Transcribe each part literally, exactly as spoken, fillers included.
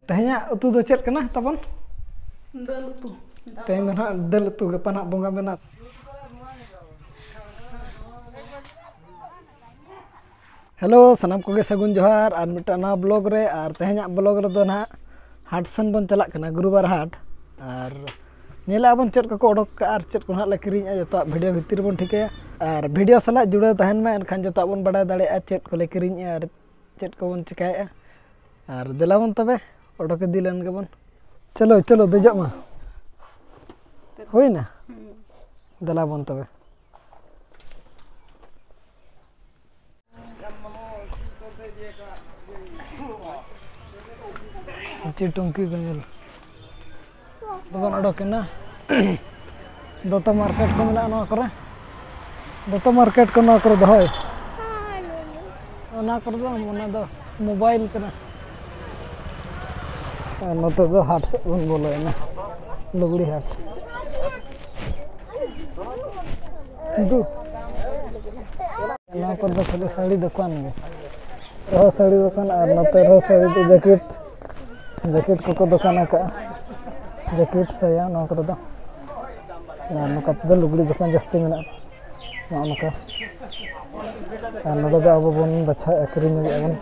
ᱛᱮᱦᱮᱧᱟᱜ ᱩᱛᱩ ᱫᱚ ᱪᱮᱫ ᱠᱟᱱᱟ ᱛᱟᱵᱚᱱ? ᱫᱟᱹᱞ ᱩᱛᱩ᱾ ᱛᱮᱦᱮᱧ ᱫᱚ ᱱᱟᱦᱟᱜ ᱫᱟᱹᱞ ᱩᱛᱩ, ᱜᱟᱯᱟ ᱱᱟᱦᱟᱜ ᱵᱚᱸᱜᱟ ᱢᱮᱱᱟᱜ᱾ ᱦᱮᱞᱳ, ᱥᱟᱱᱟᱢ ᱠᱚᱜᱮ ᱥᱟᱹᱜᱩᱱ ᱡᱚᱦᱟᱨ ᱟᱨ ᱢᱤᱫᱴᱟᱝ ᱱᱟᱣᱟ ᱵᱞᱚᱜ ᱨᱮ᱾ ᱟᱨ ᱛᱮᱦᱮᱧᱟᱜ ᱵᱞᱚᱜ ᱨᱮᱫᱚ ᱱᱟᱦᱟᱜ ᱦᱟᱴ ᱥᱮᱱ ᱵᱚᱱ ᱪᱟᱞᱟᱜ ᱠᱟᱱᱟ, ᱜᱩᱨᱩᱵᱟᱨ ᱦᱟᱴ᱾ ᱟᱨ ᱧᱮᱞᱮᱜᱼᱟ ᱵᱚᱱ ᱪᱮᱫ ᱠᱚᱠᱚ ᱚᱰᱚᱠ ᱠᱟᱜᱼᱟ ᱟᱨ ᱪᱮᱫ ᱠᱚ ᱱᱟᱦᱟᱜ ᱞᱮ ᱠᱤᱨᱤᱧᱮᱜᱼᱟ, ᱡᱚᱛᱚᱣᱟᱜ ᱵᱷᱤᱰᱤᱭᱳ ᱵᱷᱤᱛᱤᱨ ᱨᱮᱵᱚᱱ ᱴᱷᱤᱠᱟᱹᱭᱟ᱾ ᱟᱨ ᱵᱷᱤᱰᱤᱭᱳ ᱥᱟᱞᱟᱜ ᱡᱩᱲᱟᱹᱣ ᱛᱟᱦᱮᱱ ᱢᱟ, ᱮᱱᱠᱷᱟᱱ ᱡᱚᱛᱚᱣᱟᱜ ᱵᱚᱱ ᱵᱟᱰᱟᱭ ᱫᱟᱲᱮᱭᱟᱜᱼᱟ ᱪᱮᱫ ᱠᱚᱞᱮ ᱠᱤᱨᱤᱧᱮᱜᱼᱟ ᱟᱨ ᱪᱮᱫ ᱠᱚᱵᱚᱱ ᱪᱤᱠᱟᱹᱭᱮᱜᱼᱟ᱾ ᱟᱨ ᱫᱮᱞᱟ ᱵᱚᱱ ᱛᱚᱵᱮ ᱚᱰᱚᱠ ᱤᱫᱤ ᱞᱮᱱ ᱜᱮᱵᱚᱱ᱾ ᱪᱚᱞᱚ, ᱪᱚᱞᱚ, ᱫᱮᱡᱚᱜ ᱢᱟ᱾ ᱦᱩᱭᱱᱟ? ᱫᱮᱞᱟ ᱵᱚᱱ ᱛᱚᱵᱮ᱾ ᱪᱮᱫ ᱴᱩᱝᱠᱤ ᱠᱚ ᱧᱮᱞ ᱫᱚᱵᱚᱱ ᱚᱰᱚᱠᱮᱱᱟ᱾ ᱫᱚᱛᱚ ᱢᱟᱨᱠᱮᱴ ᱠᱚ ᱢᱮᱱᱟᱜᱼᱟ ᱱᱚᱣᱟ ᱠᱚᱨᱮ᱾ ᱫᱚᱛᱚ ᱢᱟᱨᱠᱮᱴ ᱠᱚ ᱱᱚᱣᱟ ᱠᱚᱨᱮ ᱫᱚᱦᱚᱭ᱾ ᱚᱱᱟ ᱠᱚᱨᱮ ᱫᱚ ᱵᱟᱝ, ᱚᱱᱟ ᱫᱚ ᱢᱳᱵᱟᱭᱤᱞ ᱠᱟᱱᱟ᱾ ᱟᱨ ᱱᱚᱛᱮ ᱫᱚ ᱦᱟᱴ ᱥᱮᱫ ᱵᱚᱱ ᱵᱚᱞᱚᱭᱮᱱᱟ, ᱞᱩᱜᱽᱲᱤ ᱦᱟᱴ᱾ ᱠᱤᱱᱛᱩ ᱱᱚᱣᱟ ᱠᱚᱨᱮ ᱫᱚ ᱠᱷᱟᱹᱞᱤ ᱥᱟᱹᱲᱤ ᱫᱚᱠᱟᱱ ᱜᱮ, ᱨᱮᱦᱚᱸ ᱥᱟᱹᱲᱤ ᱫᱚᱠᱟᱱ, ᱟᱨ ᱱᱚᱛᱮ ᱨᱮᱦᱚᱸ ᱥᱟᱹᱲᱤ ᱫᱚ ᱡᱮᱠᱮᱴ, ᱡᱮᱠᱮᱴ ᱠᱚᱠᱚ ᱫᱚᱠᱟᱱ ᱟᱠᱟᱫᱼᱟ, ᱡᱮᱠᱮᱴ ᱥᱟᱭᱟ ᱱᱚᱣᱟ ᱠᱚᱨᱮ ᱫᱚ᱾ ᱟᱨ ᱱᱚᱝᱠᱟ ᱛᱮᱫᱚ ᱞᱩᱜᱽᱲᱤ ᱫᱚᱠᱟᱱ ᱡᱟᱹᱥᱛᱤ ᱢᱮᱱᱟᱜᱼᱟ, ᱱᱚᱜᱼᱚ ᱱᱚᱝᱠᱟ᱾ ᱟᱨ ᱱᱚᱰᱮ ᱫᱚ ᱟᱵᱚ ᱵᱚᱱ ᱵᱟᱪᱷᱟᱣ ᱟᱹᱠᱷᱨᱤᱧ ᱫᱟᱲᱮᱭᱟᱜᱼᱟ ᱵᱚᱱ᱾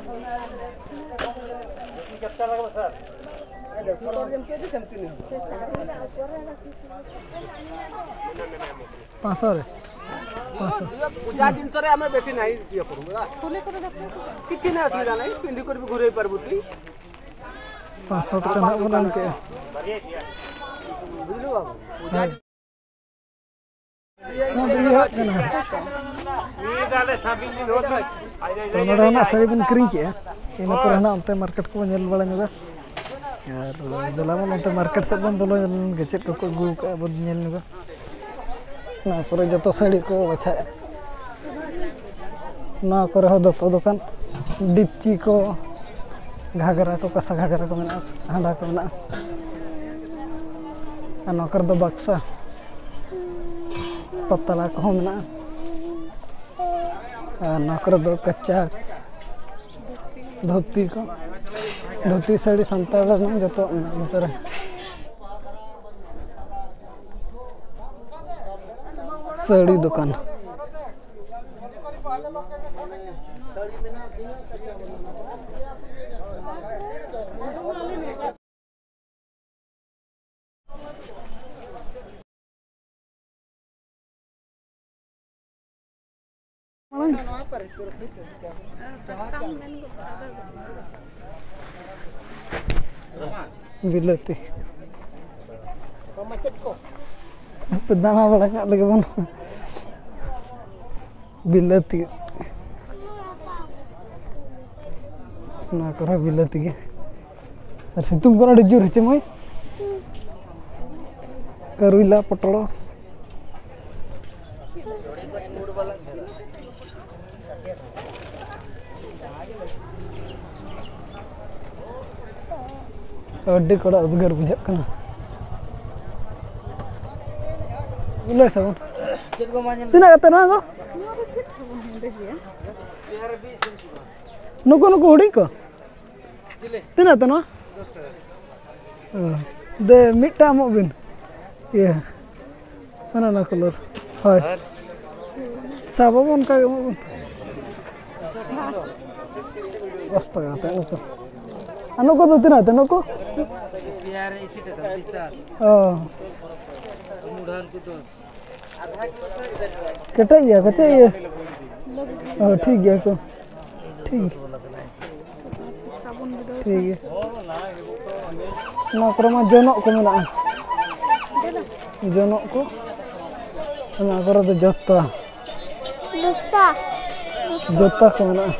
ପାଞ୍ଚଶହ ରେ। ପାଞ୍ଚଶହ। ପୂଜା ଜିନିଷରେ ଆମେ ବେଶୀ ନାହିଁ ଇଏ କରୁ, ହେଲା। କିଛି ନାହିଁ, ଅସୁବିଧା ନାହିଁ, ପିନ୍ଧି କରିବି, ଘୁରେଇ ପାରିବୁ ତୁ। ପାଞ୍ଚଶହ ଟଙ୍କା ᱱᱟᱦᱟᱜ ᱵᱚᱱ ᱮᱢ ᱠᱮᱜᱼᱟ᱾ ବୁଝିଲୁ ବାବୁ? ପୂଜା ᱱᱚᱣᱟ ᱫᱚ ᱤᱭᱟᱹ ᱠᱟᱱᱟ᱾ ᱛᱚ, ᱱᱚᱰᱮ ᱦᱚᱸ ᱱᱟᱜ ᱥᱟᱹᱲᱤ ᱵᱚᱱ ᱠᱤᱨᱤᱧ ᱠᱮᱜᱼᱟ᱾ ᱤᱱᱟᱹ ᱯᱚᱨᱮ ᱱᱟᱜ ᱚᱱᱛᱮ ᱢᱟᱨᱠᱮᱴ ᱠᱚᱵᱚᱱ ᱧᱮᱞ ᱵᱟᱲᱟ ᱧᱚᱜᱟ᱾ ᱟᱨ ᱫᱮᱞᱟ ᱵᱚᱱ ᱚᱱᱛᱮ ᱢᱟᱨᱠᱮᱴ ᱥᱮᱫ ᱵᱚᱱ ᱵᱚᱞᱚ ᱞᱮᱱ ᱜᱮ, ᱪᱮᱫ ᱠᱚᱠᱚ ᱟᱹᱜᱩ ᱠᱟᱜᱼᱟ ᱵᱚᱱ ᱧᱮᱞ ᱧᱚᱜᱟ᱾ ᱱᱚᱣᱟ ᱠᱚᱨᱮ ᱡᱚᱛᱚ ᱥᱟᱹᱲᱤ ᱠᱚ ᱵᱟᱪᱷᱟᱜᱼᱟ᱾ ᱱᱚᱣᱟ ᱠᱚᱨᱮ ᱦᱚᱸ ᱫᱚᱛᱚ ᱫᱚᱠᱟᱱ, ᱰᱤᱯᱪᱤ ᱠᱚ, ᱜᱷᱟᱜᱽᱨᱟ ᱠᱚ, ᱠᱟᱸᱥᱟ ᱜᱷᱟᱜᱽᱨᱟ ᱠᱚ ᱢᱮᱱᱟᱜᱼᱟ, ᱦᱟᱸᱰᱟ ᱠᱚ ᱢᱮᱱᱟᱜᱼᱟ᱾ ᱟᱨ ᱱᱚᱣᱟ ᱠᱚᱨᱮ ᱫᱚ ᱵᱟᱠᱥᱟ, ᱯᱟᱛᱲᱟ ᱠᱚᱦᱚᱸ ᱢᱮᱱᱟᱜᱼᱟ᱾ ᱟᱨ ᱱᱚᱣᱟ ᱠᱚᱨᱮ ᱫᱚ ᱠᱟᱪᱟ ᱫᱷᱩᱛᱤ ᱠᱚ᱾ ᱫᱷᱩᱛᱤ ᱥᱟᱹᱲᱤ ᱥᱟᱱᱛᱟᱲ ᱨᱮᱱᱟᱜ ᱡᱚᱛᱚ ᱢᱮᱱᱟᱜᱼᱟ ᱱᱚᱛᱮ ᱨᱮ᱾ ᱥᱟᱹᱲᱤ ᱫᱚᱠᱟᱱ᱾ ᱵᱤᱞᱟᱹᱛᱤ᱾ ᱦᱟᱯᱮ ᱫᱟᱬᱟ ᱵᱟᱲᱟ ᱠᱟᱜ ᱞᱮᱜᱮ ᱵᱚᱱ᱾ ᱵᱤᱞᱟᱹᱛᱤ᱾ ᱱᱚᱣᱟ ᱠᱚᱨᱮ ᱵᱤᱞᱟᱹᱛᱤ ᱜᱮ᱾ ᱟᱨ ᱥᱤᱛᱩᱝ ᱠᱟᱱᱟ ᱟᱹᱰᱤ ᱡᱳᱨ, ᱦᱮᱸᱪᱮ ᱢᱟᱹᱭ? ᱠᱟᱨᱩᱭᱞᱟ, ᱯᱚᱴᱚᱞ᱾ ᱟᱹᱰᱤ ᱠᱚᱲᱟ ᱩᱫᱽᱜᱟᱹᱨ ᱵᱩᱡᱷᱟᱹᱜ ᱠᱟᱱᱟ᱾ ᱞᱟᱹᱭ ᱥᱟᱵᱚᱱ᱾ ᱪᱮᱫ ᱠᱚ ᱢᱟ ᱧᱮᱞ ᱛᱤᱱᱟᱹᱜ ᱠᱟᱛᱮ ᱱᱚᱣᱟ ᱫᱚ? ᱱᱚᱣᱟ ᱫᱚ ᱪᱮᱫ ᱥᱟᱵᱚᱱ ᱦᱮᱸᱫᱮ ᱜᱮᱭᱟ? ᱱᱩᱠᱩ, ᱱᱩᱠᱩ ᱦᱩᱰᱤᱧ ᱠᱚ? ᱪᱤᱞᱤ? ᱛᱤᱱᱟᱹᱜ ᱛᱮ ᱱᱚᱣᱟ? ᱫᱚᱥ ᱴᱟᱠᱟ᱾ ᱚ, ᱫᱮ, ᱢᱤᱫᱴᱟᱝ ᱮᱢᱚᱜ ᱵᱤᱱ᱾ ᱤᱭᱟᱹ, ᱚᱱᱟ, ᱚᱱᱟ ᱠᱟᱞᱟᱨ᱾ ᱦᱳᱭ᱾ ᱟᱨ? ᱥᱟᱵ ᱟᱵᱚ ᱚᱱᱠᱟ ᱜᱮ ᱮᱢᱚᱜ ᱵᱤᱱ᱾ ᱫᱚᱥ ᱴᱟᱠᱟ ᱠᱟᱛᱮ ᱱᱩᱠᱩ᱾ ᱟᱨ ᱱᱩᱠᱩ ᱫᱚ ᱛᱤᱱᱟᱹᱜ ᱛᱮ ᱱᱩᱠᱩ? ᱯᱮᱭᱟ ᱨᱮ ᱤᱥᱤ ᱴᱟᱠᱟ, ᱯᱚᱭᱥᱟ᱾ ᱚ᱾ ᱢᱩᱰᱷᱟᱱ ᱠᱚ ᱫᱚᱥ᱾ ᱠᱮᱴᱮᱡ ᱜᱮᱭᱟ ᱠᱚ, ᱪᱮᱫ ᱤᱭᱟᱹ? ᱚ, ᱴᱷᱤᱠ ᱜᱮᱭᱟ ᱠᱚ᱾ ᱴᱷᱤᱠ ᱜᱮᱭᱟ᱾ ᱴᱷᱤᱠ ᱜᱮᱭᱟ᱾ ᱱᱚᱣᱟ ᱠᱚᱨᱮ ᱢᱟ ᱡᱚᱱᱚᱜ ᱠᱚ ᱢᱮᱱᱟᱜᱼᱟ᱾ ᱡᱚᱱᱚᱜ ᱠᱚ᱾ ᱱᱚᱣᱟ ᱠᱚᱨᱮ ᱫᱚ ᱡᱚᱛᱚ᱾ ᱡᱚᱛᱚ ᱠᱚ ᱢᱮᱱᱟᱜᱼᱟ᱾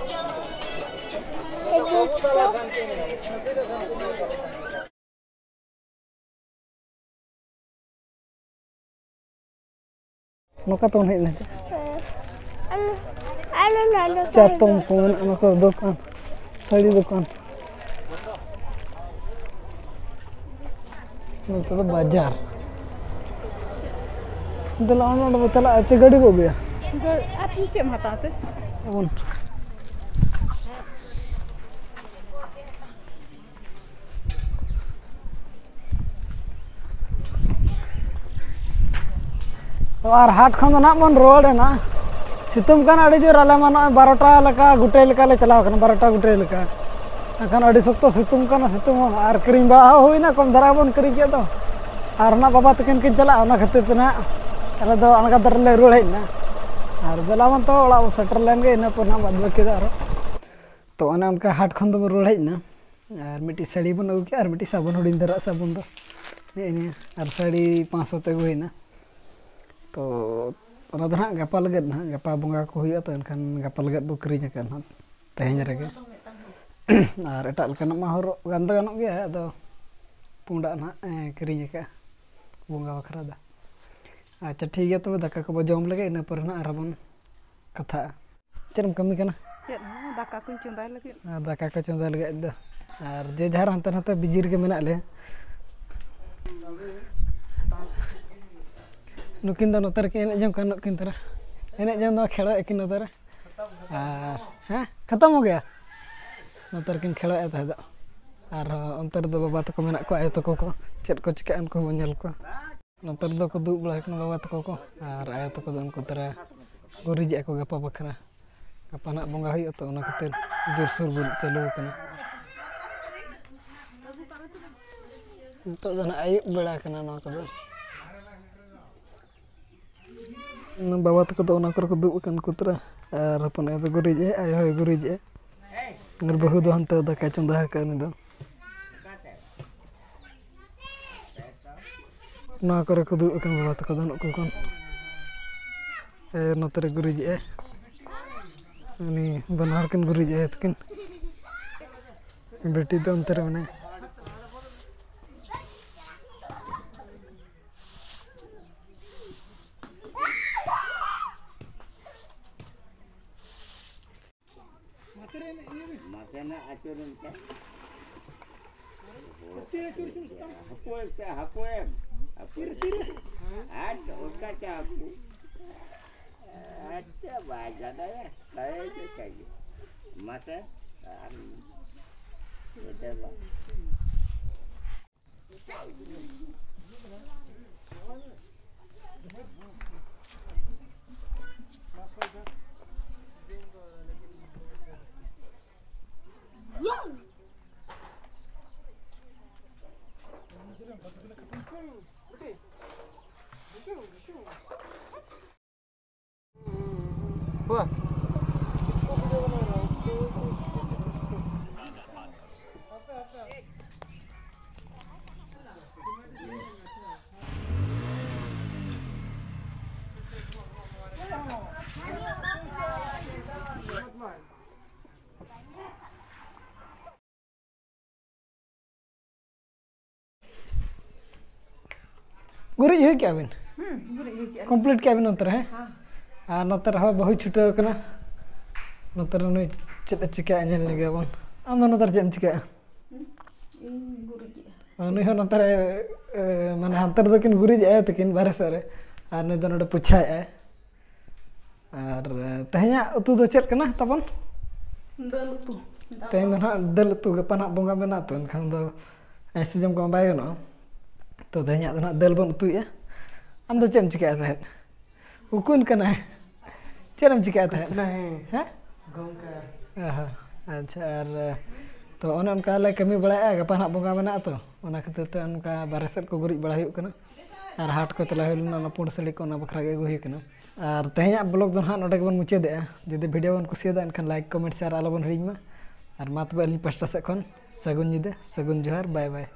ᱱᱚᱝᱠᱟ ᱛᱮᱵᱚᱱ ᱦᱮᱡ ᱞᱮᱱ ᱛᱮ᱾ ᱦᱮᱸ᱾ ᱟᱞᱚ, ᱟᱞᱚ, ᱟᱞᱚ, ᱪᱟᱛᱚᱢ ᱠᱚ ᱢᱮᱱᱟᱜᱼᱟ, ᱱᱚᱝᱠᱟ ᱫᱚᱠᱟᱱ, ᱥᱟᱹᱲᱤ ᱫᱚᱠᱟᱱ᱾ ᱱᱚᱛᱮ ᱫᱚ ᱵᱟᱡᱟᱨ᱾ ᱫᱮᱞᱟ, ᱚᱱᱟ ᱚᱸᱰᱮ ᱵᱚ ᱪᱟᱞᱟᱜᱼᱟ, ᱪᱮ ᱜᱟᱹᱰᱤ ᱵᱚ ᱟᱹᱜᱩᱭᱟ? ᱜᱟᱹ-, ᱟᱨ ᱪᱮᱫ ᱮᱢ ᱦᱟᱛᱟᱣ ᱛᱮ? ᱵᱚᱱ᱾ ᱟᱨ ᱦᱟᱴ ᱠᱷᱚᱱ ᱫᱚ ᱱᱟᱜ ᱵᱚᱱ ᱨᱩᱣᱟᱹᱲ ᱮᱱᱟ᱾ ᱥᱤᱛᱩᱝ ᱠᱟᱱᱟ ᱟᱹᱰᱤ ᱡᱳᱨ, ᱟᱞᱮ ᱢᱟ ᱱᱚᱜᱼᱚᱭ ᱵᱟᱨᱚᱴᱟ ᱞᱮᱠᱟ ᱜᱩᱴᱟᱹᱭ ᱞᱮᱠᱟ ᱞᱮ ᱪᱟᱞᱟᱣ ᱠᱟᱱᱟ, ᱵᱟᱨᱚᱴᱟ ᱜᱩᱴᱟᱹᱭ ᱞᱮᱠᱟ᱾ ᱮᱱᱠᱷᱟᱱ ᱟᱹᱰᱤ ᱥᱚᱠᱛᱚ ᱥᱤᱛᱩᱝ ᱠᱟᱱᱟ, ᱥᱤᱛᱩᱝ ᱦᱚᱸ, ᱟᱨ ᱠᱤᱨᱤᱧ ᱵᱟᱲᱟ ᱦᱚᱸ ᱦᱩᱭᱱᱟ, ᱠᱚᱢ ᱫᱷᱟᱨᱟ ᱵᱚᱱ ᱠᱤᱨᱤᱧ ᱠᱮᱫ ᱫᱚ᱾ ᱟᱨ ᱱᱟᱜ ᱵᱟᱵᱟ ᱛᱟᱹᱠᱤᱱ ᱠᱤᱱ ᱪᱟᱞᱟᱜᱼᱟ, ᱚᱱᱟ ᱠᱷᱟᱹᱛᱤᱨ ᱛᱮ ᱱᱟᱜ ᱟᱞᱮ ᱫᱚ ᱟᱬᱜᱟᱛ ᱨᱮᱞᱮ ᱨᱩᱣᱟᱹᱲ ᱦᱮᱡ ᱮᱱᱟ᱾ ᱟᱨ ᱫᱮᱞᱟ ᱵᱚᱱ ᱛᱚ ᱚᱲᱟᱜ ᱵᱚᱱ ᱥᱮᱴᱮᱨ ᱞᱮᱱ ᱜᱮ, ᱤᱱᱟᱹ ᱯᱚᱨ ᱱᱟᱜ ᱵᱟᱫ ᱵᱟᱹᱠᱤ ᱫᱚ ᱟᱨᱚ᱾ ᱛᱚ ᱚᱱᱮ ᱚᱱᱠᱟ ᱦᱟᱴ ᱠᱷᱚᱱ ᱫᱚᱵᱚᱱ ᱨᱩᱣᱟᱹᱲ ᱦᱮᱡ ᱮᱱᱟ᱾ ᱟᱨ ᱢᱤᱫᱴᱤᱡ ᱥᱟᱹᱲᱤ ᱵᱚᱱ ᱟᱹᱜᱩ ᱠᱮᱜᱼᱟ, ᱟᱨ ᱢᱤᱫᱴᱤᱡ ᱥᱟᱵᱚᱱ, ᱦᱩᱰᱤᱧ ᱫᱷᱟᱨᱟ ᱥᱟᱵᱚᱱ ᱫᱚ ᱱᱮᱜᱼᱮ ᱱᱤᱭᱟᱹ, ᱟᱨ ᱥᱟᱹᱲᱤ ᱯᱟᱸᱪᱥᱚ ᱛᱮ ᱟᱹᱜᱩ ᱦᱩᱭᱱᱟ᱾ ᱛᱚ ᱚᱱᱟ ᱫᱚ ᱱᱟᱦᱟᱜ ᱜᱟᱯᱟ ᱞᱟᱹᱜᱤᱫ ᱱᱟᱦᱟᱜ, ᱜᱟᱯᱟ ᱵᱚᱸᱜᱟ ᱠᱚ ᱦᱩᱭᱩᱜᱼᱟ, ᱛᱚ ᱮᱱᱠᱷᱟᱱ ᱜᱟᱯᱟ ᱞᱟᱹᱜᱤᱫ ᱵᱚ ᱠᱤᱨᱤᱧ ᱟᱠᱟᱫ ᱱᱟᱦᱟᱜ ᱛᱮᱦᱮᱧ ᱨᱮᱜᱮ᱾ ᱟᱨ ᱮᱴᱟᱜ ᱞᱮᱠᱟᱱᱟᱜ ᱢᱟ ᱦᱚᱨᱚᱜ ᱜᱟᱱ ᱫᱚ ᱜᱟᱱᱚᱜ ᱜᱮᱭᱟ, ᱟᱫᱚ ᱯᱩᱸᱰᱟᱜ ᱱᱟᱦᱟᱜ, ᱮ, ᱠᱤᱨᱤᱧ ᱟᱠᱟᱫᱼᱟ ᱵᱚᱸᱜᱟ ᱵᱟᱠᱷᱨᱟ ᱫᱚ᱾ ᱟᱪᱪᱷᱟ, ᱴᱷᱤᱠ ᱜᱮᱭᱟ, ᱛᱚᱵᱮ ᱫᱟᱠᱟ ᱠᱚᱵᱚ ᱡᱚᱢ ᱞᱮᱜᱮ, ᱤᱱᱟᱹ ᱯᱚᱨᱮ ᱱᱟᱦᱟᱜ ᱟᱨᱦᱚᱸ ᱵᱚᱱ ᱠᱟᱛᱷᱟᱜᱼᱟ᱾ ᱪᱮᱫ ᱮᱢ ᱠᱟᱹᱢᱤ ᱠᱟᱱᱟ? ᱪᱮᱫ ᱦᱚᱸ, ᱫᱟᱠᱟ ᱠᱚᱧ ᱪᱚᱸᱫᱟᱭ ᱞᱟᱹᱜᱤᱫ᱾ ᱟᱨ ᱫᱟᱠᱟ ᱠᱚ ᱪᱚᱸᱫᱟ ᱞᱟᱹᱜᱤᱫ ᱫᱚ᱾ ᱟᱨ ᱡᱮ ᱡᱟᱦᱟᱸ ᱦᱟᱱᱛᱮ ᱱᱟᱛᱮ ᱵᱤᱡᱤ ᱨᱮᱜᱮ ᱢᱮᱱᱟᱜ ᱞᱮᱭᱟ᱾ ᱱᱩᱠᱤᱱ ᱫᱚ ᱱᱚᱛᱮ ᱨᱮᱠᱤᱱ ᱮᱱᱮᱡ ᱡᱚᱝ ᱠᱟᱱ, ᱱᱩᱠᱤᱱ ᱛᱟᱨᱟ ᱮᱱᱮᱡ ᱡᱚᱝ ᱫᱚ ᱠᱷᱮᱲᱚ ᱟᱹᱠᱤᱱ ᱱᱚᱛᱮ ᱨᱮ᱾ ᱟᱨ ᱦᱮᱸ, ᱠᱷᱟᱛᱚᱢ ᱦᱚ ᱜᱮᱭᱟ᱾ ᱱᱚᱛᱮ ᱨᱮᱠᱤᱱ ᱠᱷᱮᱲᱚᱭᱮᱫ ᱛᱟᱦᱮᱸ ᱫᱚ᱾ ᱟᱨᱦᱚᱸ ᱚᱱᱛᱮ ᱨᱮᱫᱚ ᱵᱟᱵᱟ ᱛᱟᱠᱚ ᱢᱮᱱᱟᱜ ᱠᱚᱣᱟ, ᱟᱭᱳ ᱛᱟᱠᱚ ᱠᱚ ᱪᱮᱫ ᱠᱚ ᱪᱤᱠᱟᱹᱜᱼᱟ, ᱩᱱᱠᱩ ᱦᱚᱸᱵᱚᱱ ᱧᱮᱞ ᱠᱚᱣᱟ᱾ ᱱᱚᱛᱮ ᱨᱮᱫᱚ ᱠᱚ ᱫᱩᱲᱩᱵ ᱵᱟᱲᱟ ᱟᱠᱟᱱᱟ ᱵᱟᱵᱟ ᱛᱟᱠᱚ ᱠᱚ, ᱟᱨ ᱟᱭᱳ ᱛᱟᱠᱚ ᱫᱚ ᱩᱱᱠᱩ ᱛᱟᱨᱟ ᱜᱩᱨᱤᱡᱮᱜᱼᱟ ᱠᱚ ᱜᱟᱯᱟ ᱵᱟᱠᱷᱨᱟ᱾ ᱜᱟᱯᱟ ᱱᱟᱜ ᱵᱚᱸᱜᱟ ᱦᱩᱭᱩᱜᱼᱟ, ᱛᱚ ᱚᱱᱟ ᱠᱷᱟᱹᱛᱤᱨ ᱡᱳᱨᱥᱳᱨ ᱜᱩᱨᱤᱡ ᱪᱟᱹᱞᱩ ᱟᱠᱟᱱᱟ᱾ ᱱᱤᱛᱚᱜ ᱫᱚ ᱱᱟᱜ ᱟᱹᱭᱩᱵ ᱵᱮᱲᱟ ᱠᱟᱱᱟ ᱱᱚᱣᱟ ᱠᱚᱫᱚ᱾ ᱵᱟᱵᱟ ᱛᱟᱠᱚ ᱫᱚ ᱚᱱᱟ ᱠᱚᱨᱮ ᱠᱚ ᱫᱩᱲᱩᱵ ᱟᱠᱟᱱ ᱠᱚ ᱛᱟᱨᱟ, ᱟᱨ ᱦᱚᱯᱚᱱ ᱟᱭᱳ ᱫᱚ ᱜᱩᱨᱤᱡ ᱮ, ᱟᱭᱳ ᱦᱚᱸᱭ ᱜᱩᱨᱤᱡ ᱮ, ᱟᱨ ᱵᱟᱹᱦᱩ ᱫᱚ ᱦᱟᱱᱛᱮ ᱫᱟᱠᱟᱭ ᱪᱚᱸᱫᱟ ᱟᱠᱟᱫ ᱩᱱᱤ ᱫᱚ᱾ ᱱᱚᱣᱟ ᱠᱚᱨᱮ ᱠᱚ ᱫᱩᱲᱩᱵ ᱟᱠᱟᱱ ᱵᱟᱵᱟ ᱛᱟᱠᱚ ᱫᱚ ᱱᱩᱠᱩ ᱠᱷᱚᱱ᱾ ᱮ, ᱱᱚᱛᱮ ᱨᱮ ᱜᱩᱨᱤᱡᱮᱜᱼᱟᱭ᱾ ᱩᱱᱤ ᱵᱟᱱᱟ ᱦᱚᱲ ᱠᱤᱱ ᱜᱩᱨᱤᱡᱮᱜᱼᱟ ᱛᱟᱹᱠᱤᱱ᱾ ᱵᱤᱴᱤ ᱫᱚ ᱚᱱᱛᱮ ᱨᱮ ᱢᱮᱱᱟᱭᱟ᱾ ᱢᱟᱥᱮᱱᱟᱜ ᱟᱹᱪᱩᱨ ᱮᱱ ᱠᱷᱟᱱ᱾ ᱦᱟᱹᱯᱳᱭ ᱥᱮ, ᱦᱟᱹᱯᱳᱭᱮᱢ, ᱦᱟᱹᱯᱳᱭ᱾ ᱟᱪᱪᱷᱟ, ᱚᱱᱠᱟ ᱪᱟ ᱦᱟᱹᱯᱳᱭ᱾ ᱟᱪᱪᱷᱟ, ᱵᱟᱭ ᱡᱟᱫᱟᱭᱟ, ᱠᱟᱭ ᱜᱮ, ᱠᱟᱭ ᱜᱮ᱾ ᱢᱟᱥᱮ, ᱟᱨ ᱱᱚᱛᱮ ᱢᱟ᱾ ᱜᱩᱨᱤᱡ ᱦᱩᱭ ᱠᱮᱜᱼᱟ ᱵᱤᱱ? ᱦᱩᱸ, ᱜᱩᱨᱤᱡ ᱦᱩᱭ ᱠᱮᱜᱼᱟ᱾ ᱠᱚᱢᱯᱞᱤᱴ ᱠᱮᱜᱼᱟ ᱵᱤᱱ ᱱᱚᱛᱮ ᱨᱮ, ᱦᱮᱸ? ᱦᱮᱸ᱾ ᱟᱨ ᱱᱚᱛᱮ ᱨᱮᱦᱚᱸ ᱵᱟᱹᱦᱩᱭ ᱪᱷᱩᱴᱟᱹᱣ ᱠᱟᱱᱟ᱾ ᱱᱚᱛᱮ ᱨᱮ ᱱᱩᱭ ᱪᱮᱫ ᱮ ᱪᱤᱠᱟᱹᱭᱟ, ᱧᱮᱞ ᱧᱚᱜᱮᱭᱟ ᱵᱚᱱ᱾ ᱟᱢ ᱫᱚ ᱱᱚᱛᱮ ᱨᱮ ᱪᱮᱫ ᱮᱢ ᱪᱤᱠᱟᱹᱭᱟ? ᱦᱩᱸ, ᱤᱧ ᱜᱩᱨᱤᱡᱮᱜᱼᱟ᱾ ᱱᱩᱭ ᱦᱚᱸ ᱱᱚᱛᱮ ᱨᱮ, ᱮ, ᱢᱟᱱᱮ ᱦᱟᱱᱛᱮ ᱨᱮᱫᱚ ᱠᱤᱱ ᱜᱩᱨᱤᱡᱮᱜᱼᱟ ᱛᱟᱹᱠᱤᱱ ᱵᱟᱨᱦᱮ ᱥᱮᱫ ᱨᱮ, ᱟᱨ ᱱᱩᱭ ᱫᱚ ᱱᱚᱰᱮ ᱯᱳᱪᱷᱟᱭᱮᱜᱼᱟᱭ᱾ ᱟᱨ, ᱮ, ᱛᱮᱦᱮᱧᱟᱜ ᱩᱛᱩ ᱫᱚ ᱪᱮᱫ ᱠᱟᱱᱟ ᱛᱟᱵᱚᱱ? ᱫᱟᱹᱞ ᱩᱛᱩ᱾ ᱛᱮᱦᱮᱧ ᱫᱚ ᱱᱟᱦᱟᱜ ᱫᱟᱹᱞ ᱩᱛᱩ, ᱜᱟᱯᱟ ᱱᱟᱦᱟᱜ ᱵᱚᱸᱜᱟ ᱢᱮᱱᱟᱜᱼᱟ ᱛᱚ, ᱮᱱᱠᱷᱟᱱ ᱫᱚ ᱟᱭᱥᱤ ᱡᱚᱢ ᱠᱚᱢᱟ ᱵᱟᱭ ᱜᱟᱱᱚᱜᱼᱟ᱾ ᱛᱚ, ᱛᱮᱦᱮᱧᱟᱜ ᱫᱚ ᱱᱟᱦᱟᱜ ᱫᱟᱹᱞ ᱵᱚᱱ ᱩᱛᱩᱭᱮᱜᱼᱟ᱾ ᱟᱢ ᱫᱚ ᱪᱮᱫ ᱮᱢ ᱪᱤᱠᱟᱹᱭᱮᱫ ᱛᱟᱦᱮᱸᱫ? ᱩᱠᱩᱱ ᱠᱟᱱᱟᱭ᱾ ᱪᱮᱫ ᱮᱢ ᱪᱤᱠᱟᱹᱭᱮᱫ ᱛᱟᱦᱮᱸᱫ? ᱠᱩᱪ ᱱᱟᱦᱤ᱾ ᱦᱮᱸ? ᱜᱷᱩᱢ ᱠᱟᱨ᱾ ᱚ ᱦᱚᱸ᱾ ᱟᱪᱪᱷᱟ, ᱟᱨ, ᱮ, ᱛᱚ, ᱚᱱᱮ ᱚᱱᱠᱟ ᱞᱮ ᱠᱟᱹᱢᱤ ᱵᱟᱲᱟᱭᱮᱫᱼᱟ, ᱜᱟᱯᱟ ᱱᱟᱦᱟᱜ ᱵᱚᱸᱜᱟ ᱢᱮᱱᱟᱜᱼᱟ ᱛᱚ, ᱚᱱᱟ ᱠᱷᱟᱹᱛᱤᱨ ᱛᱮ ᱚᱱᱠᱟ ᱵᱟᱨᱦᱮ ᱥᱮᱫ ᱠᱚ ᱜᱩᱨᱤᱡ ᱵᱟᱲᱟ ᱦᱩᱭᱩᱜ ᱠᱟᱱᱟ᱾ ᱟᱨ ᱦᱟᱴ ᱠᱚ ᱪᱟᱞᱟᱣ ᱦᱩᱭ ᱞᱮᱱᱟ, ᱚᱱᱟ ᱯᱩᱸᱰ ᱥᱟᱹᱲᱤ ᱠᱚ ᱚᱱᱟ ᱵᱟᱠᱷᱨᱟ ᱜᱮ ᱟᱹᱜᱩ ᱦᱩᱭ ᱠᱟᱱᱟ᱾ ᱟᱨ ᱛᱮᱦᱮᱧᱟᱜ vlog ᱫᱚ ᱱᱟᱦᱟᱜ ᱱᱚᱰᱮ ᱜᱮᱵᱚᱱ ᱢᱩᱪᱟᱹᱫᱮᱜᱼᱟ᱾ ᱡᱩᱫᱤ video ᱵᱚᱱ ᱠᱩᱥᱤᱭᱟᱫᱟ, ᱮᱱᱠᱷᱟᱱ like, comment, share ᱟᱞᱚᱵᱚᱱ ᱦᱤᱲᱤᱧ ᱢᱟ᱾ ᱟᱨ ᱢᱟ ᱛᱚᱵᱮ ᱟᱹᱞᱤᱧ ᱯᱟᱥᱴᱟ ᱥᱮᱫ ᱠᱷᱚᱱ ᱥᱟᱹᱜᱩᱱ ᱧᱤᱫᱟᱹ, ᱥᱟᱹᱜᱩᱱ ᱡᱚᱦᱟᱨ, bye bye᱾